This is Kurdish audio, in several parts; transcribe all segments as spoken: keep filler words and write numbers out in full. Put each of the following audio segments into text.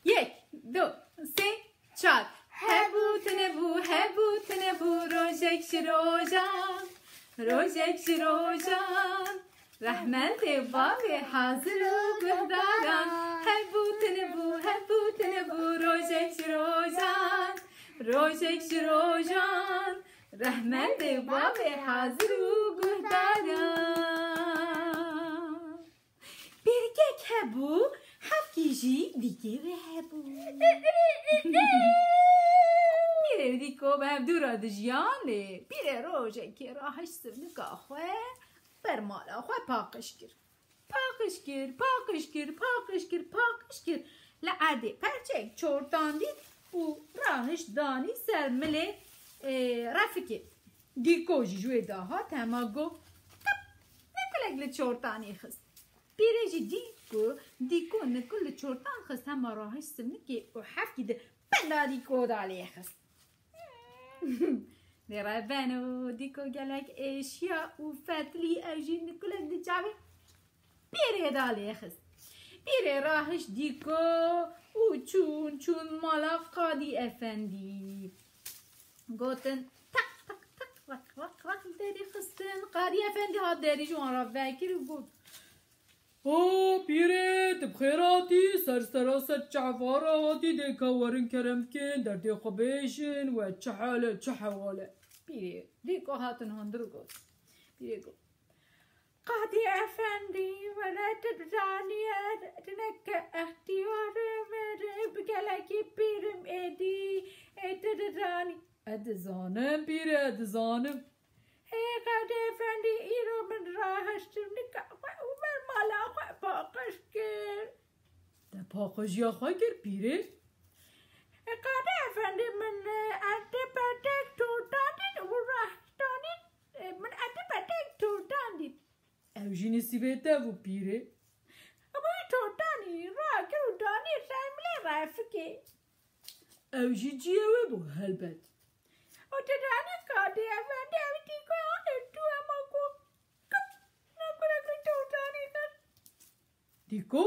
Yek, du, sê, çar. Hebû tune bû, hebû tune bû, rojek ji rojan, rojek ji rojan. Rehmetê bavê hazir û guhdaran. Hebû tune bû, hebû tune bû, rojek ji rojan, rojek ji rojan. Rehmetê bavê hazir û guhdaran. Pîrikek hebû, hevkî jî dîkê wê hebû. Pîrê û dîko bi hevdû re dijiyan, lê pîrê rojekê rahişt sivnika xwe ber mala xwe paqij kir. Paqij kir, paqij kir, paqij kir, paqij kir. Li erdê perçek çortan dît û rahişt danî ser milê, e, Refikê. Dîko jî ji wê de hat, hema got, "Kap!" Nikulek li çortanê xist. Pîrê jî dît ku dîko nikul li çortan xist, hema rahişt sivnikê û hevkî di penda dîko de lê xist. Lê reveno, dîko gelek êşiya û fetlî, ew jî nikulek di çavê pîrê de lê xist. Pîrê rahişt dîko û çûn, çûn mala Qadî Efendî. Gotin, tak, tak, tak, rak, rak, rak, li derî xistin. Qadî Efendî hat derî ji wan re vekir û got, "O pîrê, tu bi xêr hatî, ser sera ser çava re hatî, dê ka werin kerem bikin, derdê xwe bêjin, we çi hal e, çi hewal e?" Pîrê, dîko hatin hundir û got. Pîrê got, "Qadî Efendî, wele tu dizanî, ez hineke extiyar im, ez bi gelekî pîr im êdî, ê tu dizanî." "Ez dizanim, pîrê, ez dizanim." "Hê Qadî Efendî, îro min rahişt sivnika xwe û ber mala xwe paqij kir." "Te paqijiya xwe kir, pîrê?" "Hê Qadî Efendî, min, e, erdê petek tortan dît û rahişt danî, e, min erdê petek tortan dît." "Ew jî nisîbê te bû, pîrê." "Hemû tortanî rakir û danî ser milê Refikê." "Ew jî cihê wê bû helbet." "Û tu zanî Qadî Efendî, ew dîko anî tu hema ku kip, nikulek li tortanê kir." Dîko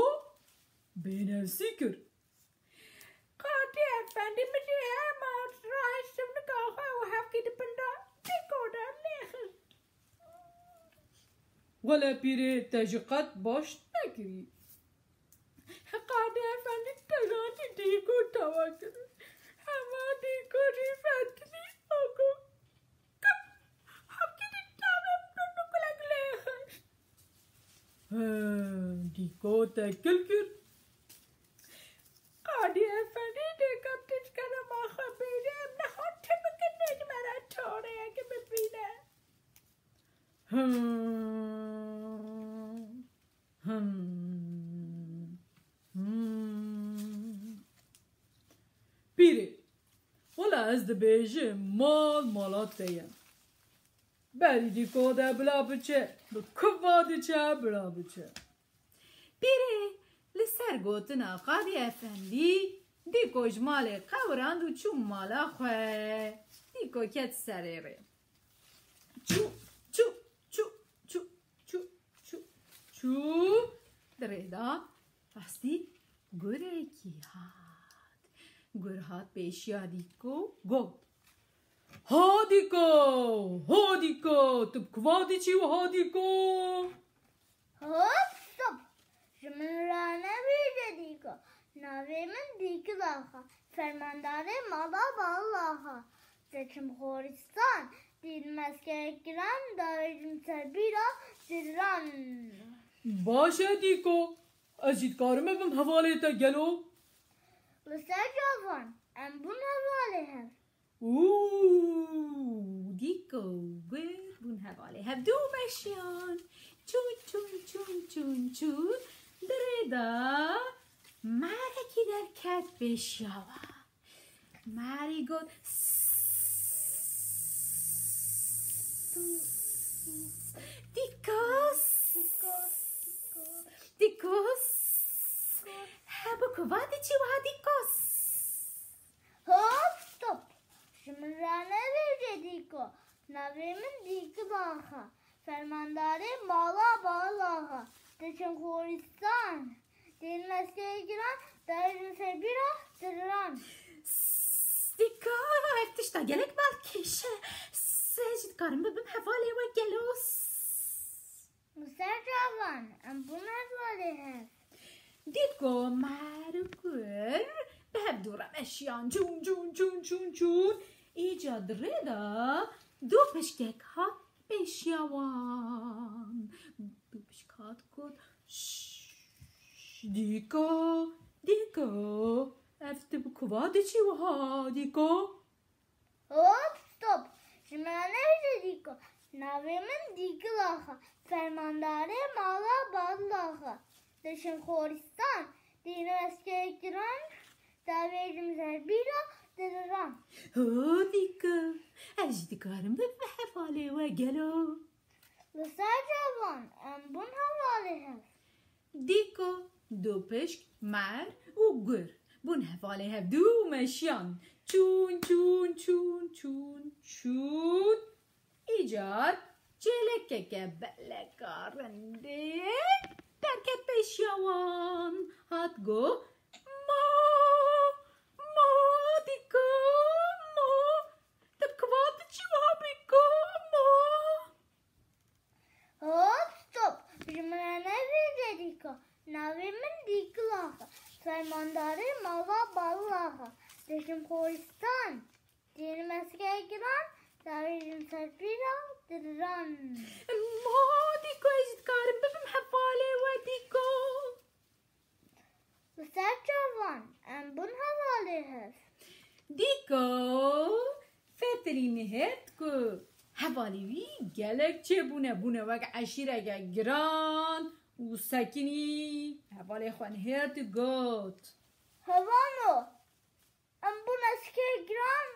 bênewsî kir. "Qadî Efendî, min jî hema rahişt sivnika xwe û hevkî di pinda dîko de lê xist." "Wele pîrê, te jî qet baş nekirî." "Qadî Efendî, tu zanî dîko tawa kir. Hema dîko jî fetilî û got, kip, hevkî di çavê min nikulek lê xist." "He, dîko te kil kir." "Qadî Efendî, dê ka tu ji kerema xwe bêjî, em nexwe çi bikin, dê ji me re çareyekê bibîne." "Him, him, him." "Pîrê, wela ez dibêjim mal mala te ye. Berî dîko de bila biçe, bi kuva diçe bila biçe." Pîrê li ser gotina Qadî Efendî, dîko ji malê qewirand û çû mala xwe. Dîko ket serê rê. Çû, çû, çû, çû, çû, çû, çû. Di rê de rastî gurekî hat. Gur hat pêşiya dîko, got, "Ha dîko, ha dîko, tu bi kuva diçî wiha dîko?" "Hop, stop! Ji min re nebêje dîko. Navê min Dîkil Axa, fermandarê mala Balil Axa. Diçim xoristan, dîn meskekiran, dayicim ser bîra diran." "Baş e dîko, ez jî dikarim bim hevalê te gelo?" "Li ser cavan, em bûn hevalê hev." Û dîko û gur bûn hevalê hevdû meşiyan. Çûn, çûn, çûn, çûn, çûn. Di rê de marekî derket pêşiya wan. Marî got, "Dîko, dîko, dîko, he bi kuva diçî wiha dîko?" "Hop, stop! Ji min re nebêje dîko. Navê min Dîkil Axa, fermandarê mala Balil Axa. Diçim xoristan, Tên meskelê giran, dayê min ser bîra diriran. Dîko, ev tişta gelek balkêş e. Ez jî dikarim bibim hevalê we gelo. Li ser çavan, em bûn hevalê hev. Dîko, mer û gur bi hev dû re meşiyan, çûn, çûn, çûn, çûn, çûn. Îca di rê de dû pişkek hat pêşiya wan. Dû pişk hat got, "Şşş, Dîko, Dîko, ev tu bi kuva diçî wiha, Dîko?" Hop, stop! Ji min re nebêje Dîko. Navê min Dîgil Axa, fermandarê mala Badil Axa. Diçim xorîstan, dînim eskerê giran, davêjim ser bîra diriran. Ho Dîko, ez jî dikarim bibim hevalê we gelo. Li ser çavan, em bûn hevalê hev. Dîko, dû pişk, mer û gur bûn hevalê hev dû û meşiyan. Çûn, çûn, çûn, çûn, çûn. Îcar çêlekeke beleka rindê derket pêşiya wan. Hat got, "Ma, ma, Dîko, ma, tu bi kuva diçî wiha Dîko, ma?" Hop, stop! Ji min re nebêje Dîko. Navê min Dîgil Axa, fermandarê mala Badil Axa. Diçim xorîstan, dînim eskerê giran, davêjim ser bîra diriran. Ma Dîko, ez jî dikarim bibim hevalê we Dîko. Li ser çavan, em bûn hevalê hev. Dîko, Fetilî nihêrt ku hevalê wî gelek çêbûne, bûne wek eşîreke giran û sekinî hevalê xwe nihêrt û got, "Hevano, em bûn eskerê giran,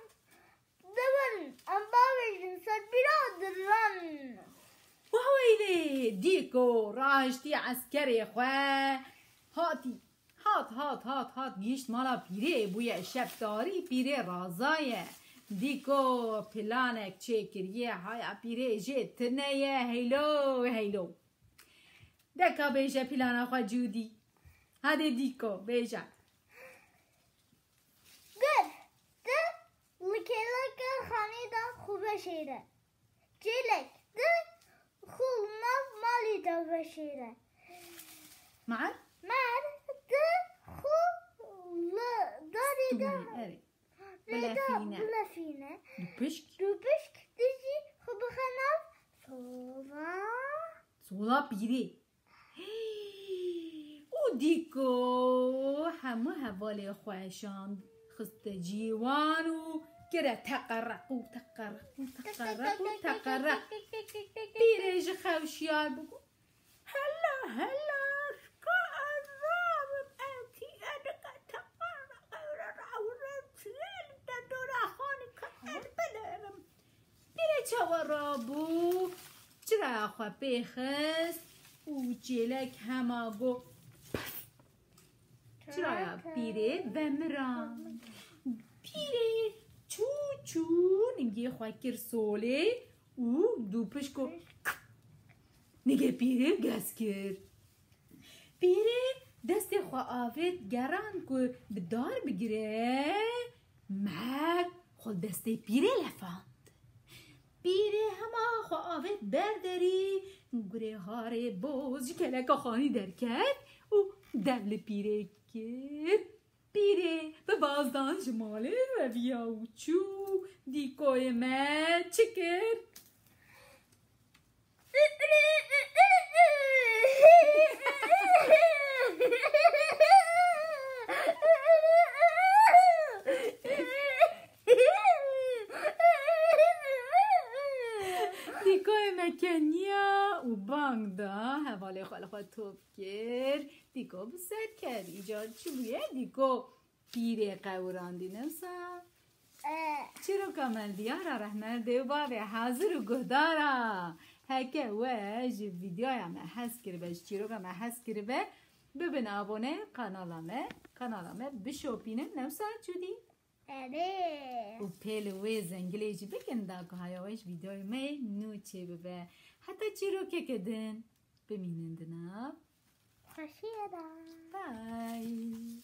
de werin, em bavêjin ser bîra diriran." Wa weylê, Dîko rahiştî eskerê xwe, hatî, hat, hat, hat, hat, gihîşt mala pîrê, bûye şev tarî, pîrê razaye. Dîko planek çêkiriye, haya pîrê jê tune ye, heylo, heylo. De ka bêje plana xwe Cûdî. Hadi Dîko, bêje. Gur, tu li kêleka xanî de xwe veşêre. Çêlek, tu xwe li nav malê de veşêre. Mer? Mer, tu xwe li darê de Stûrî, erê. Lê da Bilefîne. Bilefîne. Dûpişk? Dûpişk, tu jî xwe bixe nav sola. Sola pîrê. Û Dîko hemû hevalê xwe şand, xiste cî wan û kire teqereq û teqereq û teqereq û teqereq. Pîrê ji xew şiyar bû. Hela, hela, şka ez rabim, ez tî edike teqereq ewre rawre çiyê li te dora xanî ke ez bilerim. Pîrê çawa rabû, çiraya xwe pê xist û çêlek hema got, çiraya pîrê vemiran. Pîrê çû çû ningê xwe kir solê û dûpişko ningê pîrê gez kir. Pîrê destê xwe avêt geran ku bi dar bigire, mer xwe li destê pîrê lefand. Pîrê hema xwe avêt ber derî, gurê harê boz ji keleka xanî derket û dev li pîrê kir. Pîrê bi bazdan ji malê reviya û çû. Dîkoyê me çi kir? Dîkoyê me keniya û bang da, hevalê xwe li xwe top kir. Dîko bi ser ket. Îcar çi bûye? Dîko pîrê qewirandî, ne wisa? Eh. Çîroka me li diyara rehmer dê û bavê hazir û guhdar a. Heke we ji vîdeoya me hez kiribe, ji çîroka me hez kiribe, bibin abone kanala me, kanala me bişopînin, ne wisa Cûdî? Erê. Û pê li wê zengilê jî bikin da ku haya we ji vîdeoyê me yê nû çêbibe. Heta çîrokeke din bimînin di nav Kaşiye da. Bye.